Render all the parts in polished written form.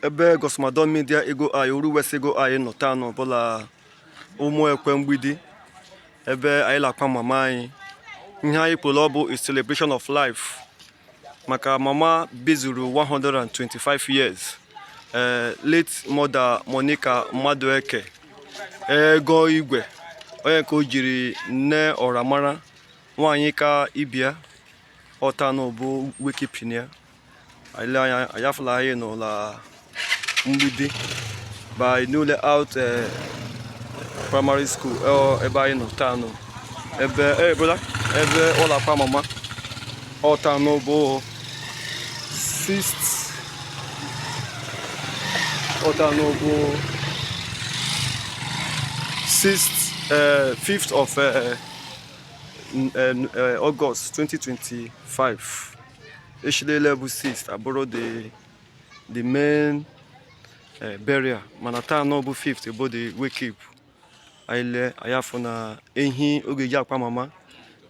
Ebe Gosmadon Media Ego Eye, Oru West Ego Eye nọ taa n'ọbụla Ụmụekwe Mgbidi, ebe anyị lakwa mama anyị. Ihe anyị kwuru ọ bụ a celebration of life maka mama bizuru 125 years. Late mother Monica Madueke Ego Igwe, onye ka o jiri nne ọramara nwaanyị ka ibia ọta bụ wake-keeping ya. Anyị anya anyị afụla anyị n'ụlọ Mgbidi by New Layout Primary School, ebe anyị nọ taa nọ ebe brother, ebe ụlọ akwa mama ọtanụ bụ 6th, ọtanụ bụ 6th, 5th of August 2025. Eshilele bụ 6th abụrụ the main burial, mana taa nọ bụ 5th bụ the wake keep. Anyị lee anyị afụ na ehi oge ji akwa mama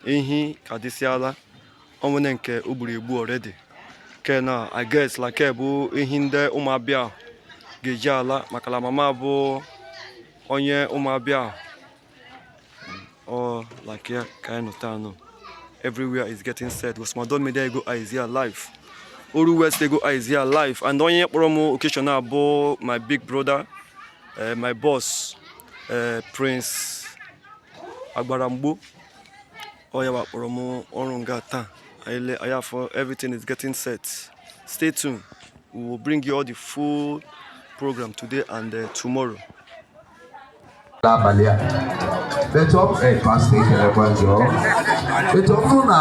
ehi ka dịsịala onwene nke o gburu egbu already ke na I guess like bụ ehi ndị ụmụabịa ga-eji ala maka na mama bụ onye ụmụabịa ọ like ya ka anyị nọ taa nọ. Everywhere is getting set. Gosmadon Media Ego Eye is here live, Oru West Ego Eye is here live, and onye kpọrọ m occasion a bụ my big brother, my boss, Prince Agbaramgbo. Onye wakpọrọ m ọrụ nga taa. Anyị le anyị afọ everything is getting set. Stay tuned, we will bring you all the full program today and tomorrow. N'abalị a etu ọ ee pastọ ekelekwa gị ọ etu ọ bụrụ na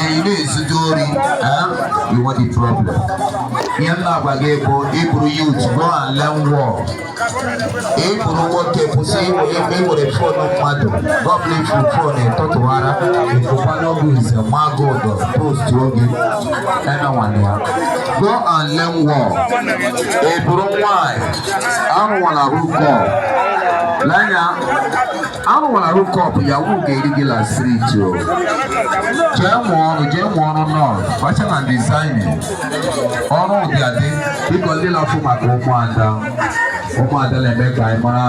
ị na-ezute ori, you want the problem. Ihe m na-agwa gị bụ ịbụrụ youth, go and learn work. Ịbụrụ nwoke, kwụsị iwere phone mmadụ. Gọbụla ifuru phone ịtụtụghara ịfụkwanye oge nze maa gị ụdọ post oge emenwana ya. Go and learn work. Ị bụrụ nwaanyị, arụwala hookup. Lanya arụwala hookup, yahoo ga-eri gị la street o. Jee mụọ ọrụ, jee mụọ ọrụ nọọsụ, fashion and designing, ọrụ dị adị. Biko, ndị na-afụ maka ụmụada, ụmụada na-eme ka anyị mara.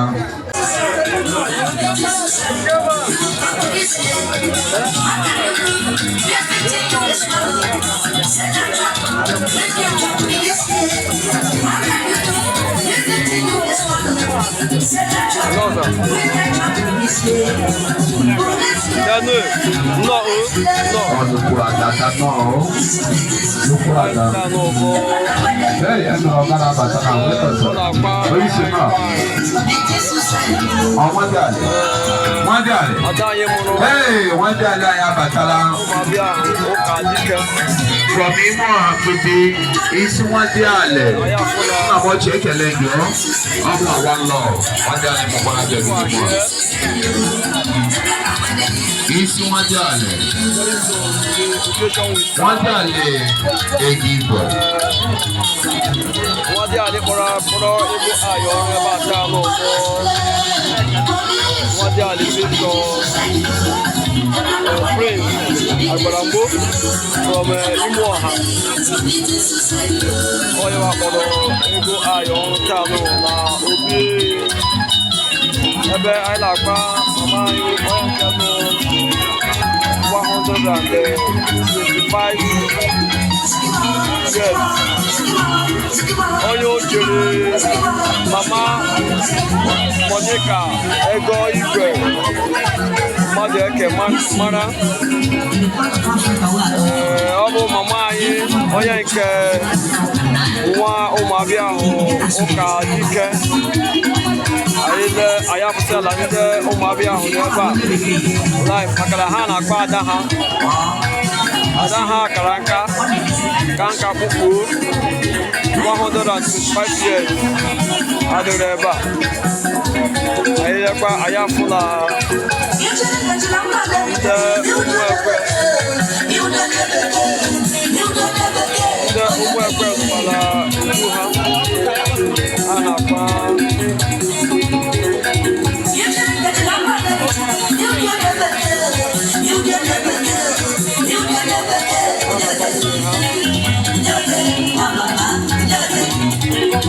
Nnọọ nnọọ nnọọ. Ọ nnukwu ada ka nnọọ, nnukwu ada. Taa n'ụbọ. Ee, ya nọrọ ọga na-abata na ụlọ akwa. Onye isi nọ ọ nwadị nwadị. Ada anyị mụrụ. Ee, nwadị anyị abatala. Ụmụabịa ụka dike. From ime ọha mgbidi isi nwadị alị Anyị afụ na nna m ochie, ekele gị. Ọ ọ bụ na one love nwadị alị mụkwara gị ezigbo isi nwadị alị. According to the occasion with Nwadị alị ego igwe. Nwadị alị kpọrọ ego ayọ ọrụ ebe a taa n'ụbọ nwadị alị Victor Prince Agbaramgbo from Imo Ọha, onye wakpọrọ ego ayọ ọrụ taa nụ na obi ebe anyị na-akpa mama anyị, onye nke nụ 125 years, onye o jere mama Monica Ego Igwe mmadụ eke mara. Ee, ọ bụ mama anyị, onye nke nwa ụmụabịa ahụ ụka dike. Anyị le anyị apụsịala ndị ụmụabịa ahụ n'ebe a live maka na ha na-akpa ada ha, ada ha kara nka ka nka kpụkpuo 125 years adịrị ebe a. Anyị lekwa anyị afụla ndị ụmụekwe, ndị ụmụekwe zụkwara egwu ha a na-akpa. Ha na-akpa nwunye ha.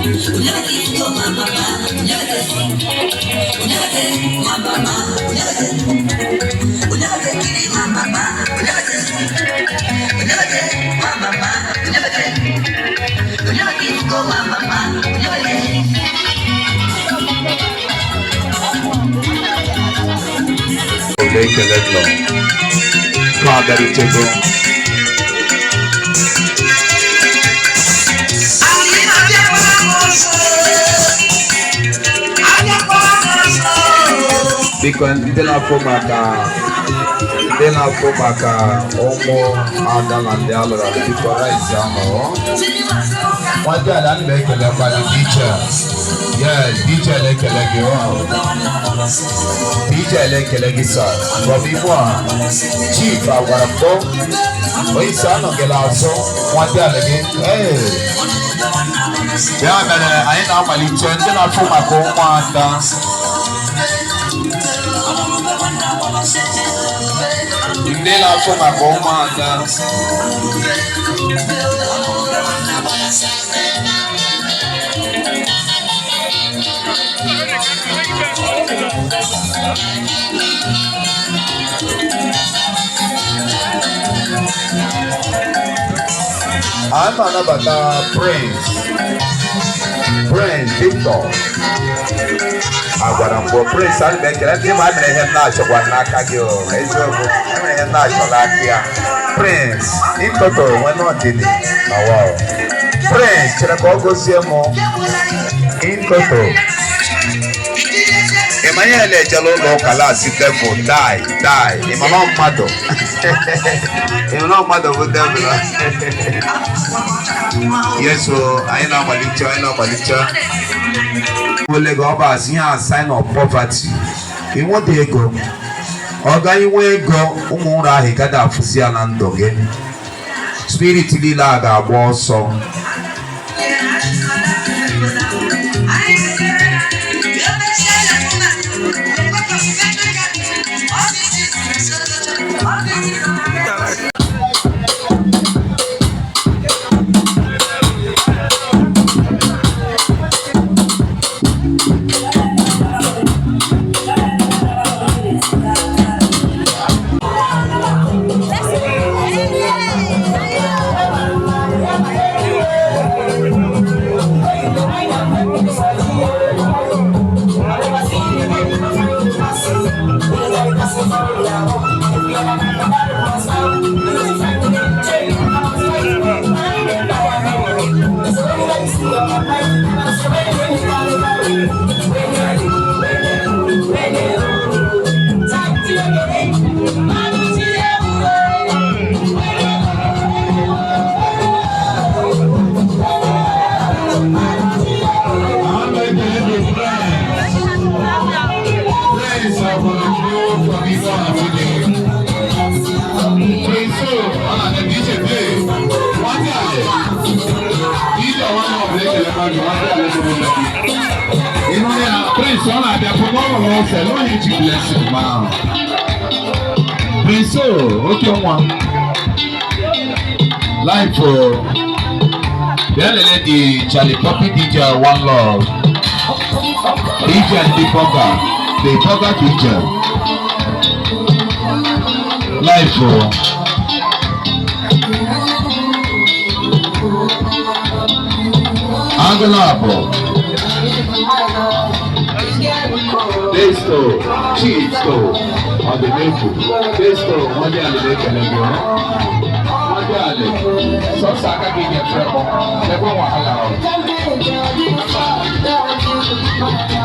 Ekele nọ ka abịarutego. Biko, ndị na-afụ maka ụmụ ada na ndị alụrụ alụ, biko rice ahụ. Nwadị ala, ana m ekelekwa gị, DJ. Yes, DJ na-ekele gị. Ọ DJ na-ekele gị, sir, from Igbo a. Chief agwara mbụ onye isi anọgịla azụ nwadị ala gị. Ee, ya mere anyị na-amalite. Ndị na-afụ maka ụmụada, ndị na-afụ maka ụmụada. Anyị na-anabata Prince Victor agwara mbụ. Prince, ana m ekele ndị ma mere ihe m na-achọkwa n'aka gị. O eziokwu, emere ihe m na-achọ n'aka ya. Prince ịtọtọ onwe n'ọdịdị na wow. Prince chere ka ọ gozie m ịtọtọ. Emmanuel ejela ụlọ ụka lasị devil die die. Ịmana mmadụ, ịmana mmadụ bụ devil. Yes o, anyị na-amalite, anyị na-amalite. Wele gị ọ bụ asị ihe a, sign of poverty. Ịnweta ego, ọ gaghị nwe ego, ụmụ ụra ahụ ị gaghị afụzi ya na ndụ gị. Spirit niile a ga-agba ọsọ. Praise of from Igbo today. Praise so, ọ na DJ play. Nwata ale. DJ one of the ekele mmadụ, nwata ale bụ ụlọ gị. Ịnụ ya, Prince ọ na-abịa pụta ọrụ n'ose, n'onye ji blessing ma. Prince o, oke nwa. Life o. Bịa lele the Charlie Poppy DJ One Love. DJ ndị Bọga, the Bọga DJ. Life o. Agụlabụ. Desto, Chisto, ọ dị n'efu. Desto, nwadị ala na-ekele gị ọ. Nwadị ala, sọsọ aka gị nyefere m, lekwa wahala ọ.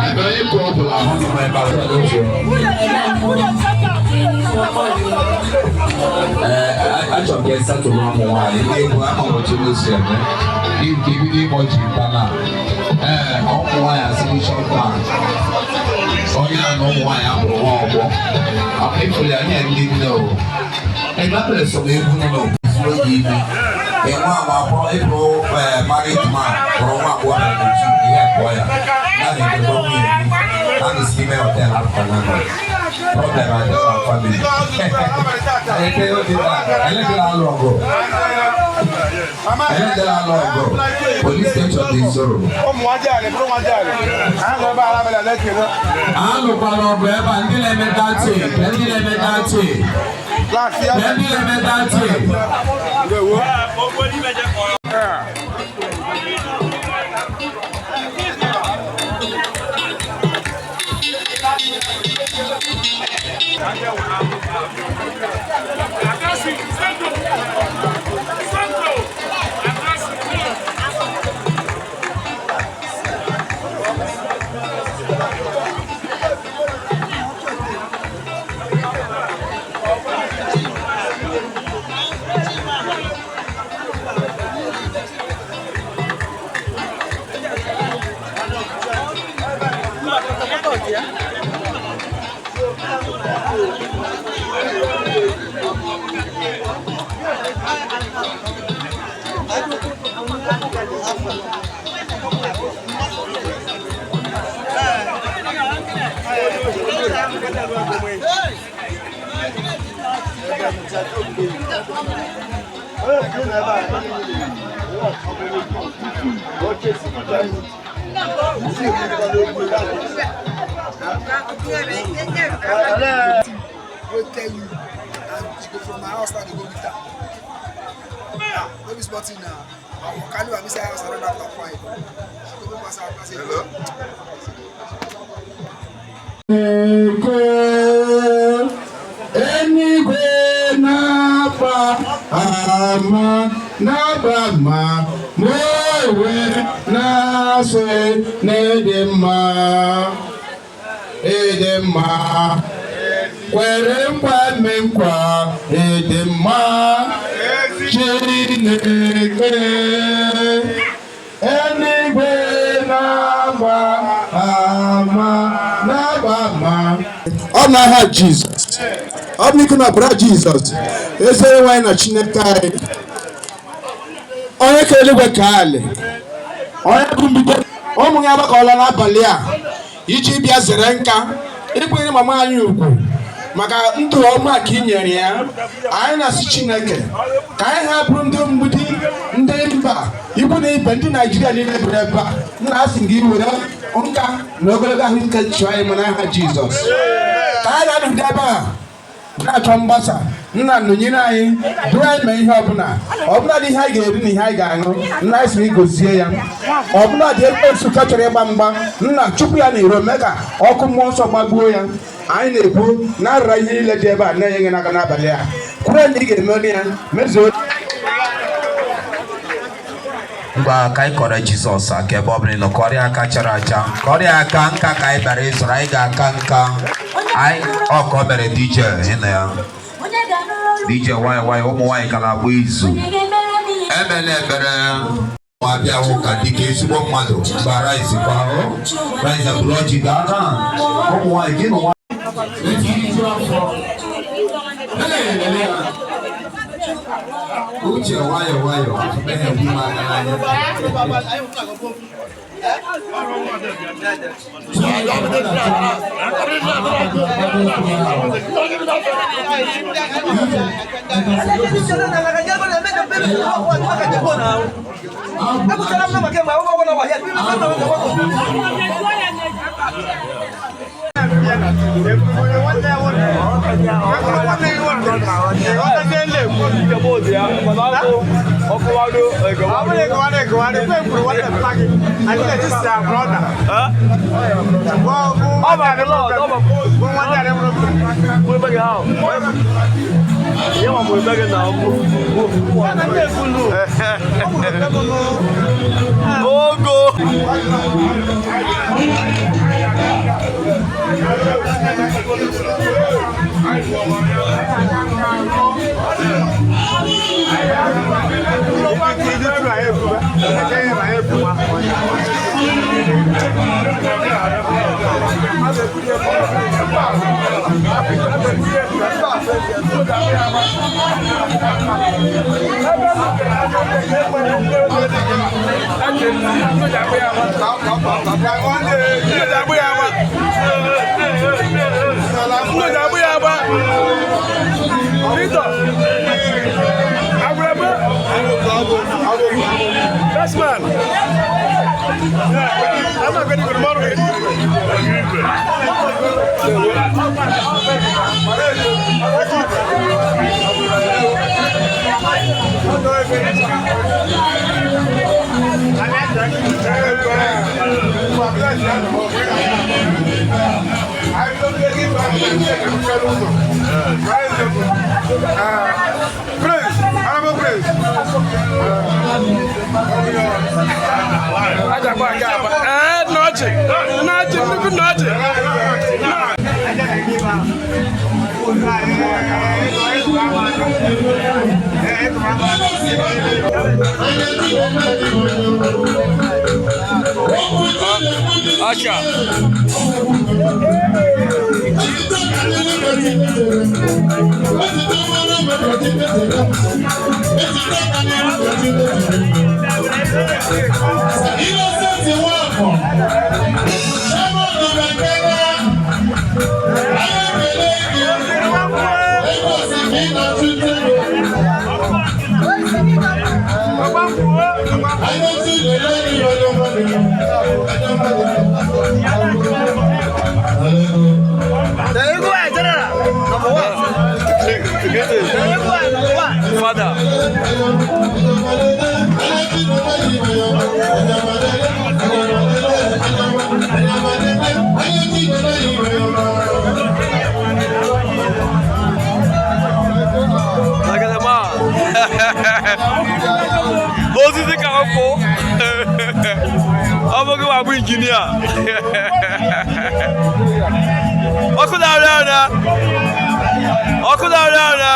Ebe onye bụ ọbụla ahụ nọ ebe a. Ee, achọrọ m ka ịsatụrụ ụmụ nwaanyị ndị egwu ama m otu o si eme nke ibido ịkpọ ji na ee ụmụ nwaanyị asị shọta onye a na ụmụ nwaanyị abụrụ nwa ọgbọ akwa ifuru ya nye ndị nne o ebe so m egwu nọ n'obodo oge ime enwe ama akpọ ịbụ married man kpọrọ nwa agbọghọ na n'otu ihe kpọọ ya na na-edebe nwunye gị na na-esi n'ime hotel afọ na nọ problem adị na family. Eleke alụ ọgụ. Ele ndị na-alụ ọgụ, police station dị nso. Alụkwala ọgụ ebe a, ndị na-eme dati, ndị na-eme dati, ndị na-eme dati. Go tell you and she go from my house now dey go meet am. Ah, no be small thing na. I waka leave am inside house around after 5. She go go pass her pass. Hello. Ego enigwe na-agba ama na-agba ama ma ewe na-asị na ịdị mma, ịdị mma, kwere nkwa eme nkwa, ịdị mma, Chineke. Eluigwe na-agba ama na-agba ama. Ọ bụ n'aha Jizọs, ọ bụ n'ike na ọbara Jizọs, ezi onye nwe anyị na Chineke anyị, onye kere eluigwe ka alị, onye bụ mbido ụmụ ya agbakọọla n'abalị a iji bịa zere nka ịkwanyere mama anyị ugwu maka ndụ ọma ka ị nyere ya. Anyị na-asị Chineke ka anyị hapụrụ ndị mgbidi, ndị mba ikwu na ibe, ndị Naijiria niile bịara ebe a. Nna, asị gị were nka na ogologo ahụike chụọ anyị ma n'aha Jizọs, ka anyị ga-anọgide ebe a na-achọ mgbasa. Nna, nọnyere anyị, duru anyị mee ihe ọbụla, ọbụla dị ihe anyị ga-eri na ihe anyị ga-aṅụ. Nna, anyị sịrị gozie ya. Ọbụla dị ekwensu ka chọrọ ịgba mgba, nna, chụpụ ya na iro, mee ka ọkụ mmụọ nsọ gbagbuo ya. Anyị na-ekwu na arịra ihe niile dị ebe a na-enye gị n'aka n'abalị a, kwuo na ị ga-emeri ya, mezuo. Ngwa, ka anyị kọrọ Jizọs aka ebe ọ bụla ị nọ. Kọrịa aka chara acha, kọrịa aka nka ka anyị bịara ịzụrụ. Anyị ga-aka nka anyị ọkọ mere. DJ, ị na ya DJ, nwayọ nwayọ. Ụmụ nwaanyị ka na-agba izu emela ebere ma bịa hụ ka dịka ezigbo mmadụ mgbe rice kwa ahụ rice bụrụ ọjị gaa na ụmụ nwaanyị gị nụ. Uche, nwayọ nwayọ, na-egbu m aka n'anya. Best man. Yeah. I'm not ready for tomorrow. Praise, honorable praise. Ee, nọọchị, nọọchị, nnukwu nọọchị. Asha. Father. Look at them all. Osisi ka ọkụ. Ọ bụghị nwa bụ injinia. Ọkụ na-arịa arịa. Ọkụ na-arịa arịa.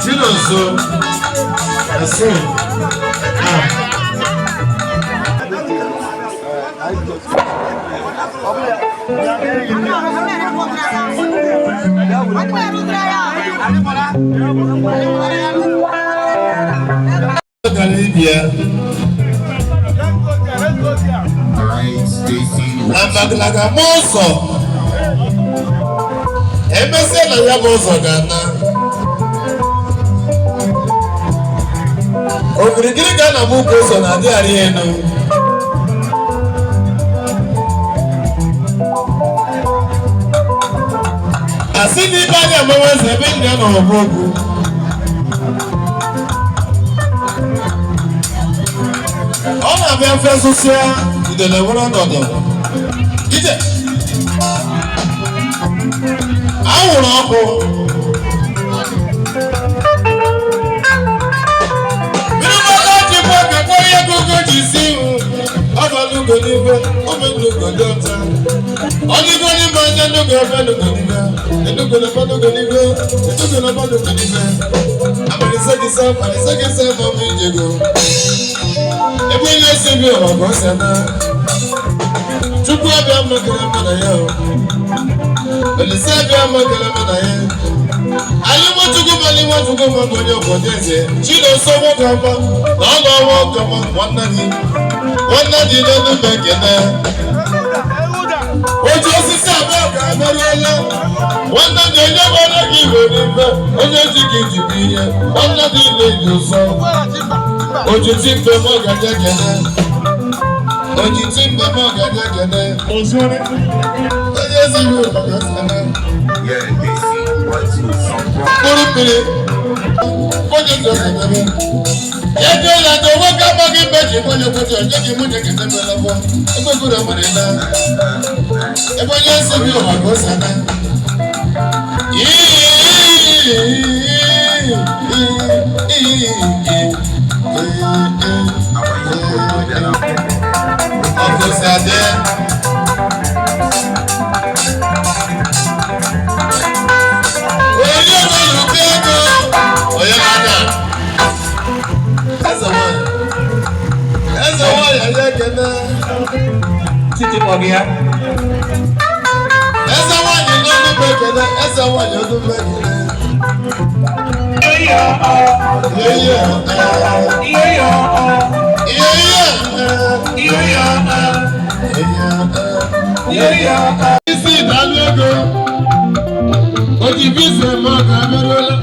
Chinonso, Aso, gara ibia Alright, Stacy. na Magalaga ma ụzọ emesịa na ya bụ ụzọ ga-ana okirikiri ka a na-agba ụkwụ ụzọ na-adịgharị elu. Asị na ibe anyị amawa eze ebe ndị a nọrọ bụ okwu. Ọ na-abịa mfe sụsịa udele nwere ọnọdụ ije anwụrụ ọkụ. Mmiri mgbada ji bụ oge kpọọ ihe gogo ji si ihu ọbalugo n'igwe omenugo dị ọcha ọdịgo n'ime anya nugo ebe nugo n'igwe enugo na banugo n'igwe enugo na banugo n'igwe amalisegisa amalisegisa ma ọ bụ ijego ebe onye esi bi ụwa ka ọ si ana. Chukwu abịa mma kere mma na ya o. Olise abịa mma kere mma na ya. Alimochukwu ma alimochukwu ma bụ onye obodo eze Chinonso nwoke ọma na ọ na-ọnwa oke ọma nwanne gị nwanne dị n'elu mba ekene. Otu osisi abụọ ka emerụọla nwanne gị onye gbara gị were mbe onye ji gị ji bụ ihe nwanne gị na-eji ụzọ ojiji mbe m ọ ga-enye kene ojiji mbe m ọ ga-enye kene onye ziri ụlọ ga-esene. Yeah, Stacy. One, two, some. Mkpụrụ mmiri onye ji ọsọ debe. Ego ya tó owó ká mọ́ kí méjì mọ́ ní okòtò ọjọ́ kí mú ní kìtẹ́ mi lọ́wọ́. Ẹgbẹ́ gbọ́dọ̀ mọ̀ ní náà. Ẹgbẹ́ yẹn ń sẹ́mi ọ̀wà kó sànà. Ọkọ̀ sàdé. Onye ọbụla ego onye na-aga. Eze nwanyị. Eze nwanyị anyị ekene. Títí kpọrọ ya. Eze nwanyị n'ọnụ m ekene. Eze nwanyị ọnụ m ekene. Ihe ihe Ihe ya ọ. ihe ihe Ihe ya ọ. ihe Ihe ya ọ. Isi ìdálú ego. O ji visa eme ọka abịaruola.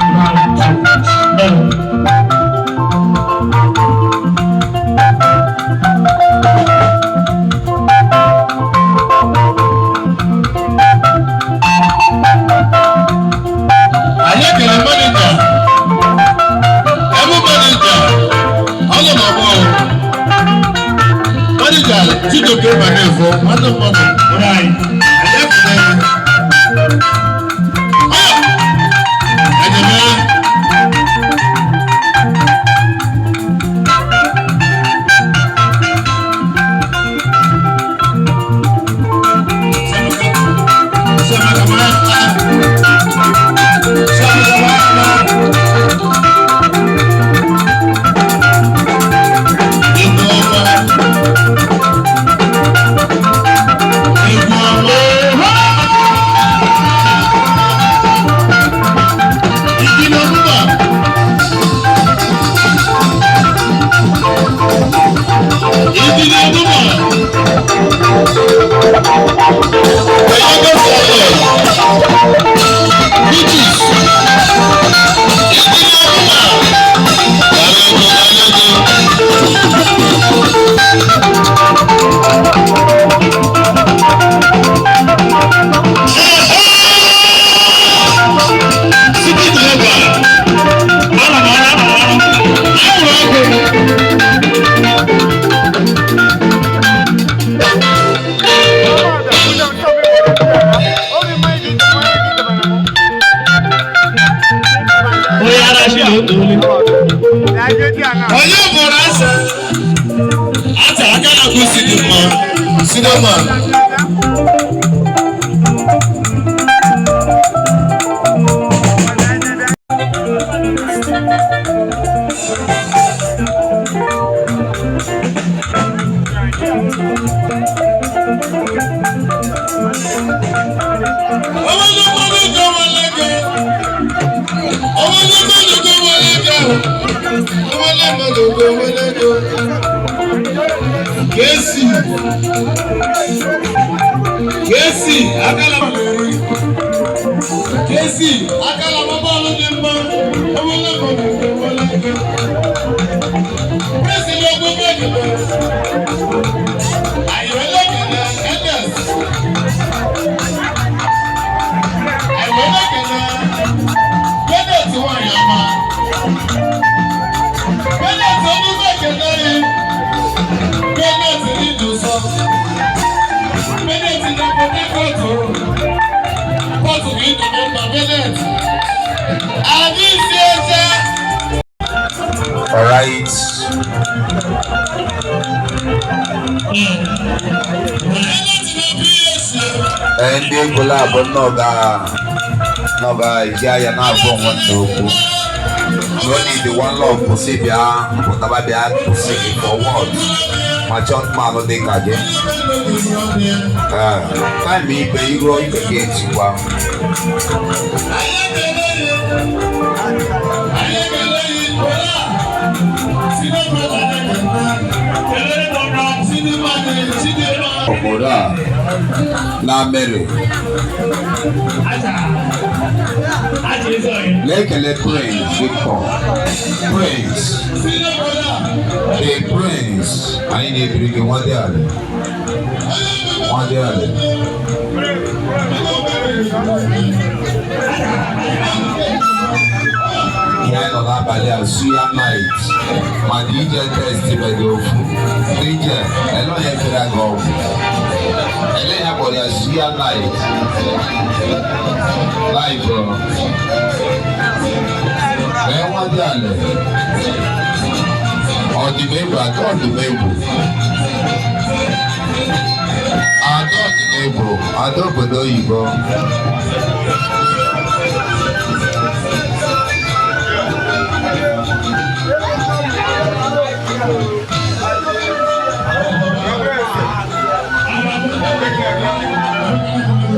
Anyị ekele manịja, ebe manịja, ọ nọ n'ọgbọ. Manịja Chidoke Manefo, nwanne mmadụ, bụrụ anyị. Anyị ekele ya. Ọ! Ejeme. Onye ara shi na otu olu. Onye bụrụ asa asa aka na kwụsị dị mma sinema. Kesi Kesi akala Kesi akala bọ́ọ̀lù dị mma ewele mmadụ ewele ego President ogbogbo ejide Ayọ̀lẹ̀ kele Enes Ayọ̀lẹ̀ kele Bennett nwanyị ọma Bennett onugbu ekele yi Bennett ní ìdùnsọ Bennett na Port Harcourt Port ní ìdùnnú mma Bennett Àbí isi ẹja. All right. Bennett na PhD. Ee, ndị ego labụ nnọọ ga nnọọ ga-eji anya na-abụ onwe nna okwu. No need the one love kwụsị bịa mpụtaba bịa kwụsị gị for what? Ma chọọ mmanụ dị ka gị. Ee, time ikpe iruo ikpe ga-etikwa. Anyị ekele ya. Anyị ekele ya Kola. Sinema na ekele. Sinema na Sinema. Obodo a na mere na-ekele Prince Victor Prince the Prince anyị na-ebiri gị nwadị alị nwadị alị. Ihe anyị nọ n'abalị a, suya night, ma DJ test bedị ofu DJ ele onye fere gị ọgwụ ele ya kpọrọ ya suya night live ọ. Ee, nwa dị ala ọdịmegwu, ada ọdịmegwu, ada ọdịmegwu, ada obodo oyibo.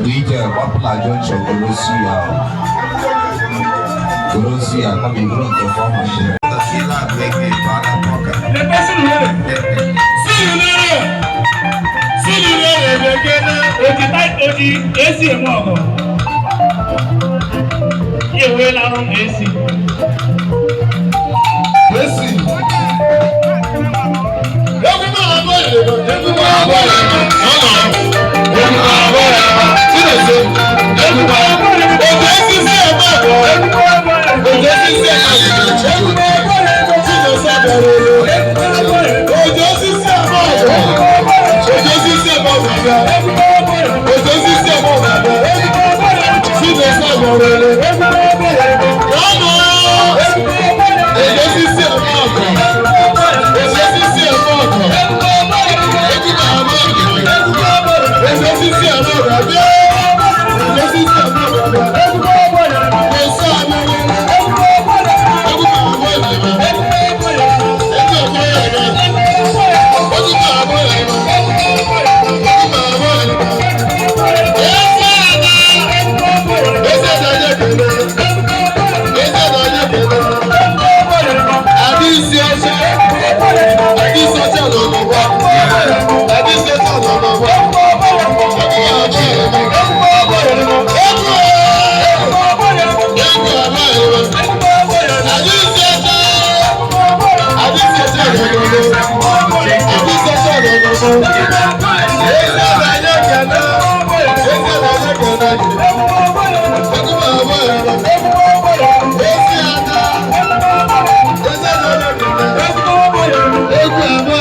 DJ gbapụ na junction gorosi ya, gorosi ya kama iburu nke 400. Oji oji esi eme ọgọ. Ya eweela arụ na esi. Esi. Egwu máa bọ̀ yẹ̀rọ, egwu máa bọ̀ yẹ̀rọ, ọ̀nà. Egwu máa bọ̀ yẹ̀rọ, Chinese. Egwu máa bọ̀ yẹ̀rọ. Òjò sísè ẹ̀ máa bọ̀. Òjò sísè ẹ̀ máa bọ̀. Egwu máa bọ̀ yẹ̀rọ, Chinese abẹ̀rẹ̀ rẹ̀. Òjò sísè ẹ̀ máa bọ̀. Òjò sísè ẹ̀ máa bọ̀. Òjò sísè ẹ̀ máa bọ̀. Chinese abẹ̀rẹ̀ rẹ̀. Ọ̀nà. Òjò sísè ẹ̀ máa bọ̀. Òjò sísè ẹ̀ máa bọ̀. Egwu máa bọ̀ yẹ̀rọ. Òjò sísè ẹ̀ máa bọ̀. Òjò sísè ẹ̀ máa bọ̀. Kò sí abẹ́rẹ́. Egwu máa bọ̀ yẹ̀rọ. Egwu ọ̀bọ̀ yẹ̀rọ. Ojú máa bọ̀ yẹ̀rọ. Ojú máa bọ̀ yẹ̀rọ. Ezi ada. Ezi ada onye kele. Ezi ada onye kele. Ada isi ọcha. Ada isi ọcha nọ n'ọgbọ. Ada isi ọcha nọ n'ọgbọ. Egwu máa bọ̀ yẹ̀rọ. Egwu egwu ọ̀bọ̀ yẹ̀rọ. Ada isi ọcha. Ada isi ọcha nọ n'ọgbọ. Ada isi ọcha nọ n'ọgbọ. Ezi ada onye kele. Ezi ada onye kele. Egwu máa bọ̀ yẹ̀rọ. Ezi ada. Ezi ada onye kele. Egwu ọ̀bọ̀ yẹ̀rọ. Egwu máa bọ̀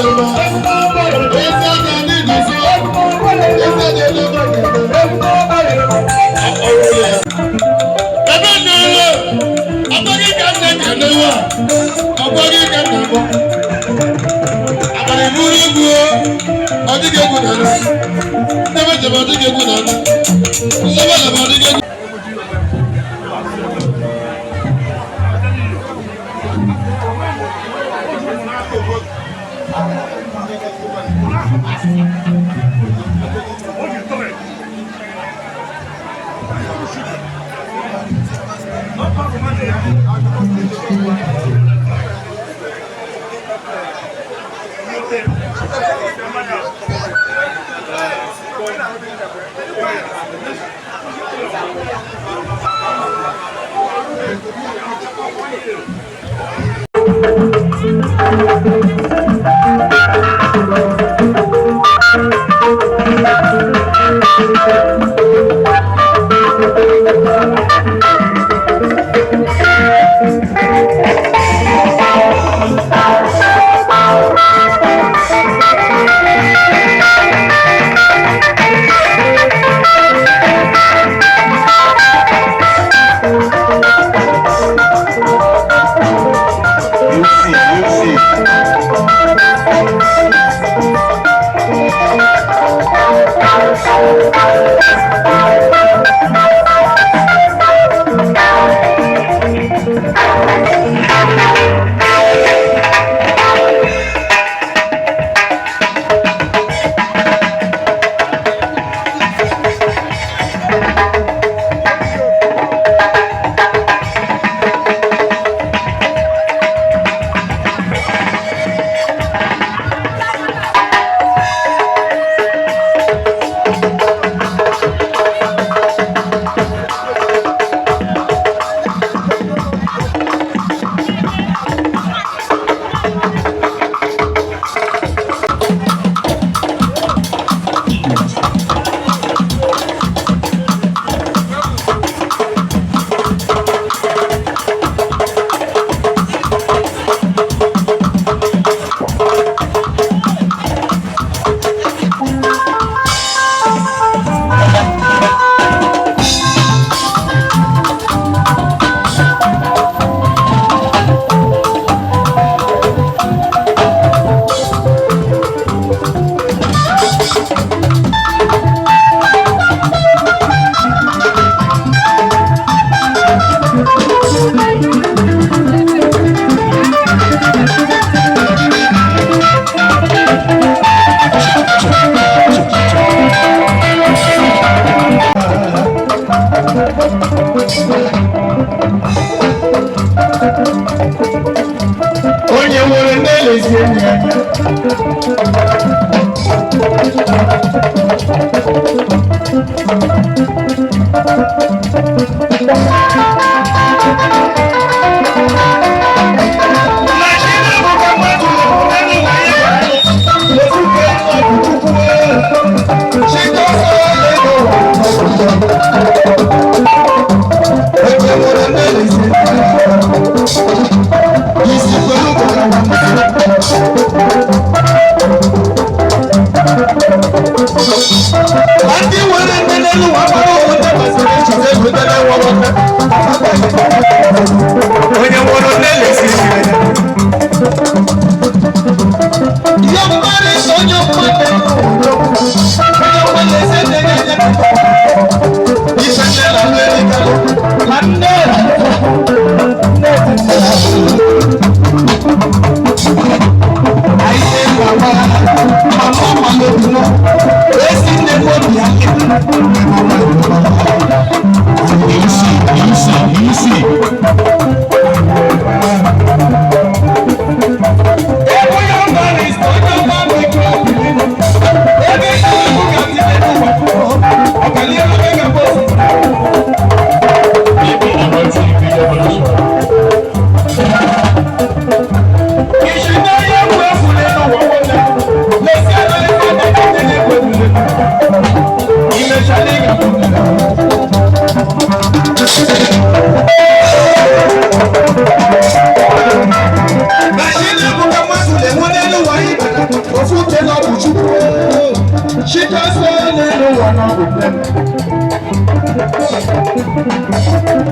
yẹ̀rọ. Ezi ada n'iguzo. Ezi ada onye kele. Ebe na-ele, ọgbọghị ka nne kele wa, ọgbọghị ka nna gbọ. Abalị buru egwu o, ọ dịghị egwu na anụ. Ndebe njem ọ dịghị egwu na anụ. Nlebe njem ọ dịghị egwu.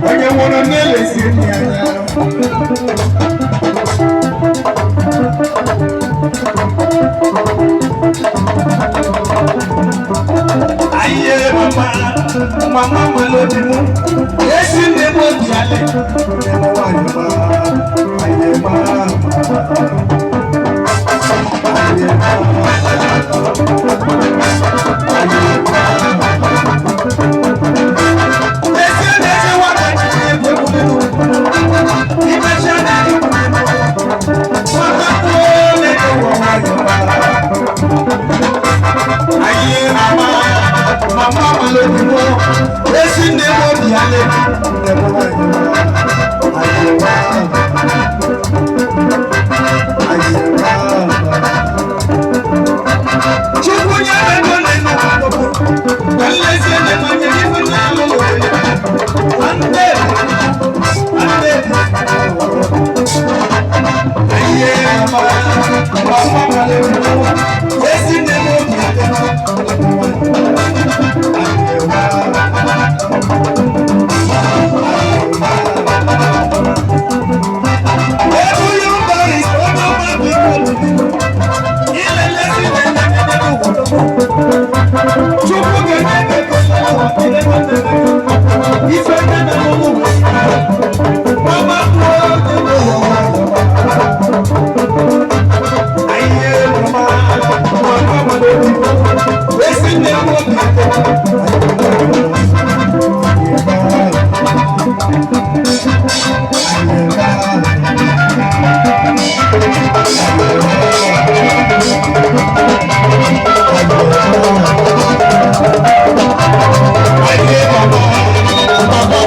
Onye nwụrụ na-elezi enyi anya. Ayé mama, mama malodi mu, esi nne m obi alẹ, nne m nwanyị ma, ayé ma, ayé ma, ayé ma. Esi na-eche nwata na-egwu egwu n'elu, imecha na-egwu n'elu, nwata kwuo na-ewu nwayọ ma. Ayé mama, mama malodi mu, esi nne m obi alẹ, nne m nwanyị ma, ayé ma, ayé ma. Chukwu nyere ego n'elu akwụkwọ, ka nlezi anya ma nyere ife n'alụ ụlọ. Ande, ande, ayé mama, mama malodi mu, esi nne m obi alẹ, nne m nwanyị ma, ayé ma. Ayé mama, mama.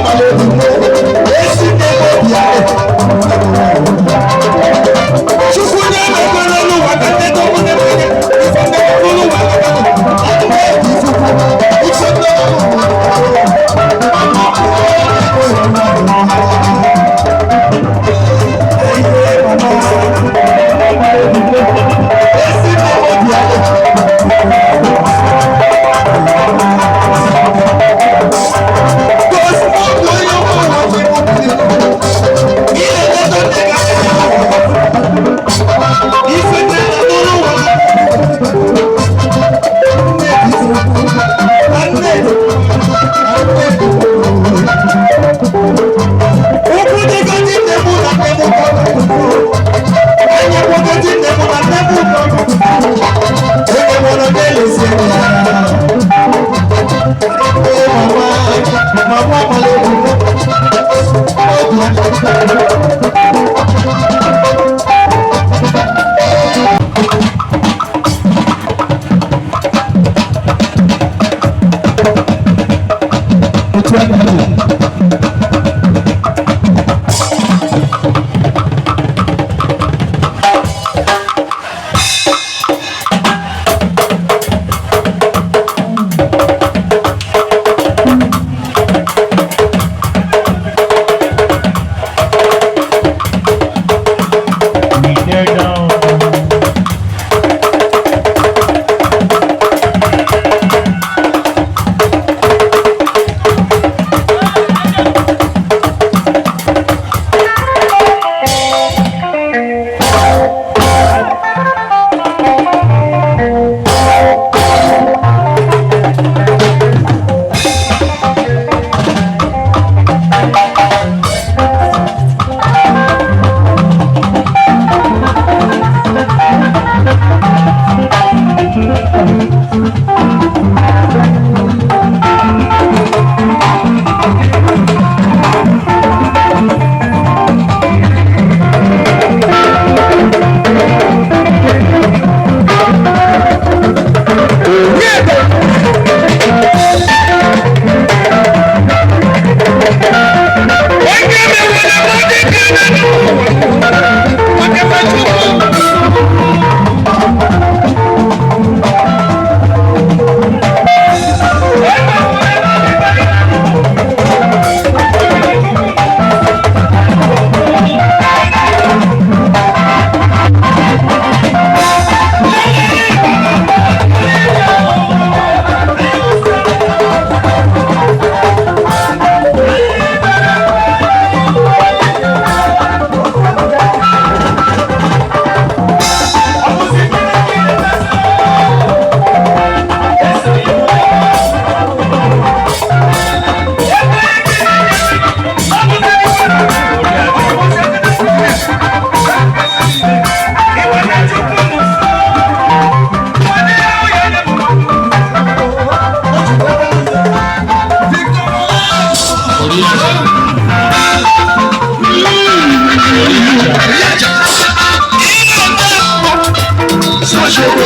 Thank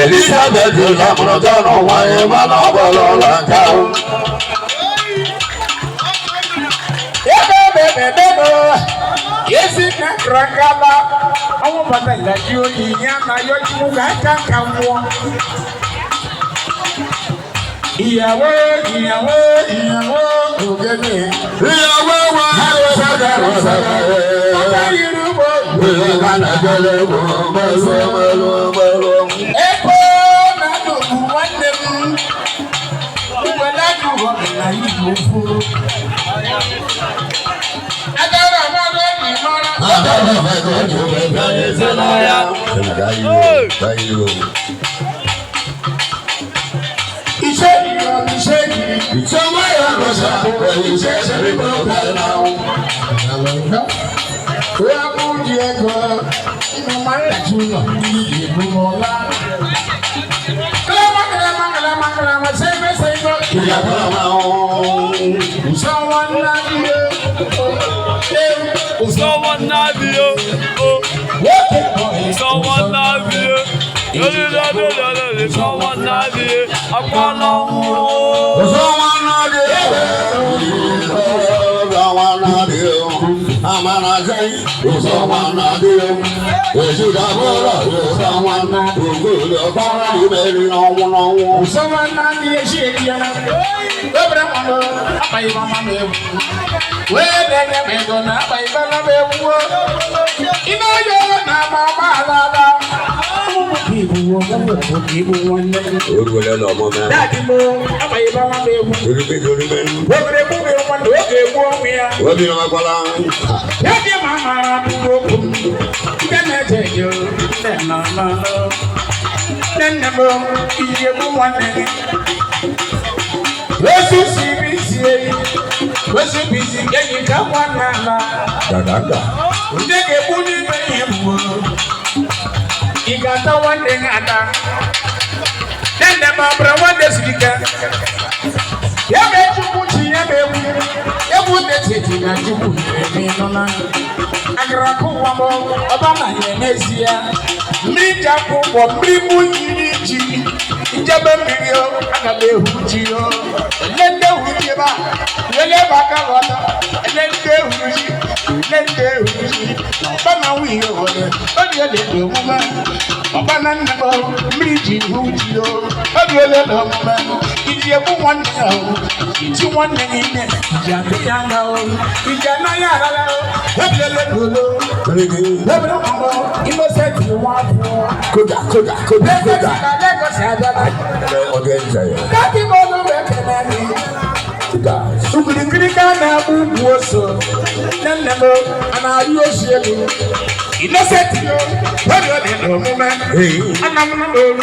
Elizabeth lamụrụ nwanyị mana ọ bụrụ ụlọ nka. Ìyàwó ìyàwó ìyàwó ògèdè. Ìyàwó wa Ọba yìí Eko na-adọgbu nwanne m. Uweladu na ibu ofu. Agara amara enyi mara. Iṣẹ́ ìyọ̀ iṣẹ́ yìí. Ị ga-ata nwanne gị ata. Nne m abụrụ nwanne siri ike. Ya bụ Chukwu chi ya bụ egwu. Egwu na-etiti na Chukwu nyere m ịnụ na agara ụwa m ọba na ya n'ezie mmiri ji akwụ ụgwọ mmiri mụ yiri ji njebe mmiri o aga m ehu ji o ele ndị ehu ji ebe a ele ebe aka ghọta ele ndị ehu ji ele ndị ehu ji na ọba na nwunye obodo obi ele dị omume ọba na nne m mmiri ji ihu ji o obi ele dị omume iji egbu nwanne ya o iji nwanne gị nne iji adị ya nga o iji anaghị arara o obi ele dị olo ebere mmanụ Innocent nwa afọ. Koda, koda, koda, koda. Na Lagos abịala. Oge nze ya. Dati bọọlụ bụ ekene gị. Koda. Okirikiri ka a na-agba ugwu ose. Nne nne m a na-arị ozu elu. Innocent yo, obi ọ dị n'omume. Ana m nọ n'olu.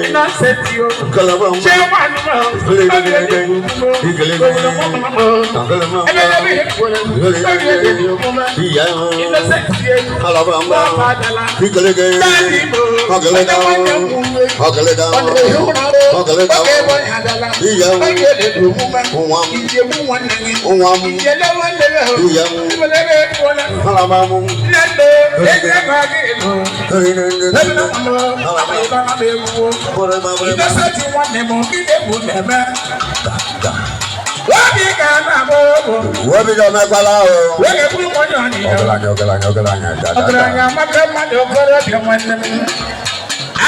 Innocent yo. Kalaba m. Chairman m, obi ọ dị n'omume. Igelege. Obodo m Kalaba m. Ebelebe ihe kwere. Obi ọ dị n'omume. Iya. Innocent yo. Kalaba m. Nwa adala. Igelege. Daddy m. Ọgẹlẹga. Onye nwanne m uwe. Ọgẹlẹga. Ọ na-ehi ụra o. Ọgẹlẹga. Oge ebe onye adala. Iya. Oge ọ dị n'omume. Nwa m. Iji egbu nwanne gị. Nwa m. Iji ele nwanne gị ahụ. Iya. Ebelebe ekwuola. Kalaba m. Nne nne, ezi ego gị ego. Ebe na mmanụ, amaghị ebe a na-egwu. Innocent nwanne m, gịnị egwu na-eme? Obi ga na-agba ọgwụ. Obi ga emekwala o. Wee ga-eburu m onye ọnịga. Ọgaranya, ọgaranya, ọgaranya. Da, da, da. Ọgaranya amaka mmadụ okorobịa nwanne m.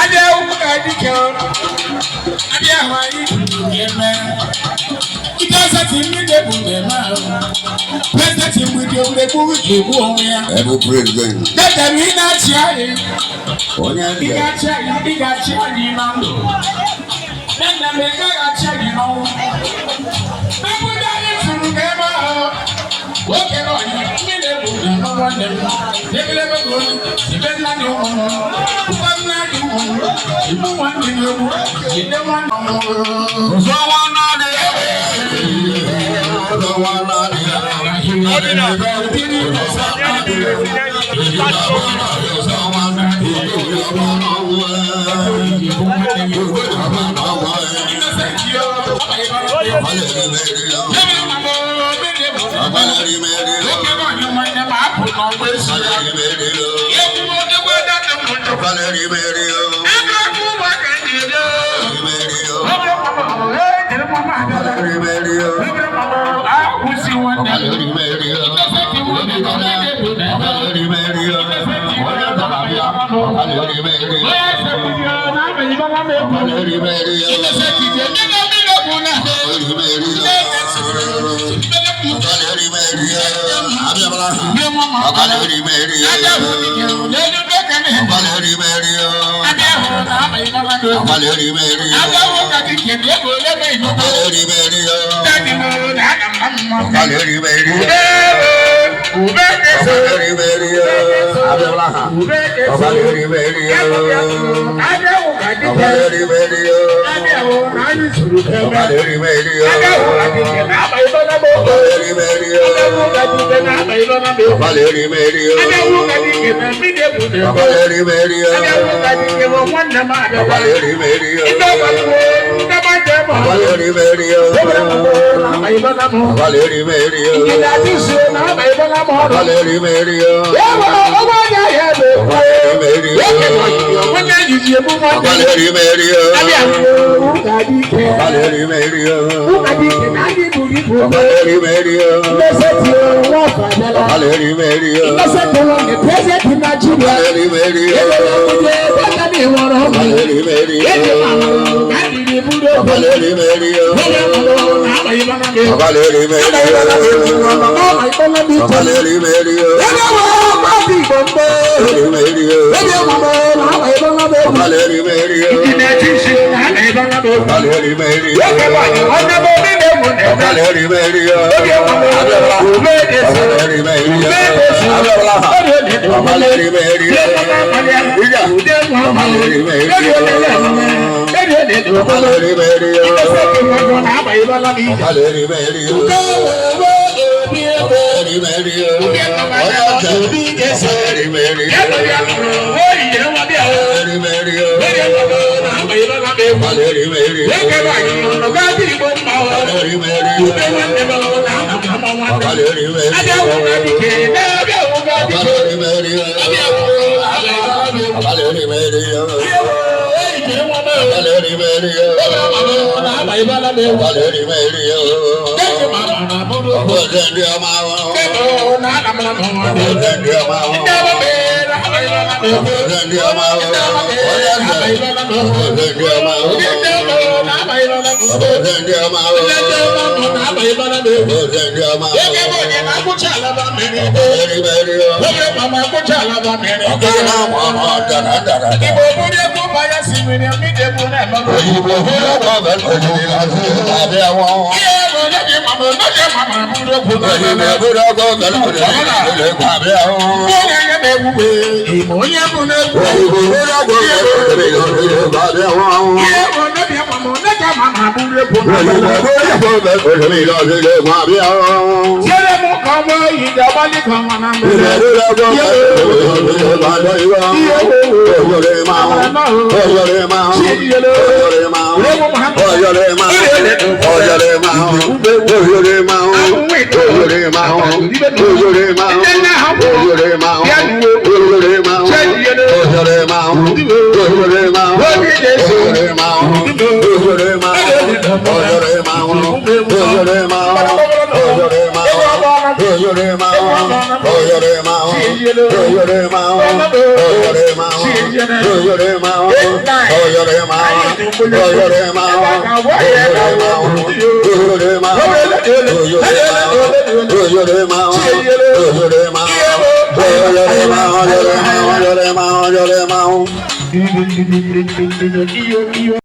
Abịa ukwu ka dike o. Abịa ahụ anyị ga-eme. Innocent mmiri egwu na-eme ahụ. President mgbidi egbu ga-egbu onwe ya. Ebu president. Dedere ị na-achị anyị. Onye Ị ndị. ga-achị anyị, ị ga-achị anyị na ndụ. Nne nna m, ị gaghị achị anyị n'ọnwụ. Mgbe anyị tụrụ ga ebe ahụ. Nwoke na ọnyị, mmiri egwu na-eme nwanne m. Ebelebe bụ onye, ibe nna dị ụmụ m. Ụba nna dị ụmụ m. Igbu nwanne gị egbu, jide nwanne m. Ụzọwa naanị. Ụzọwa naanị.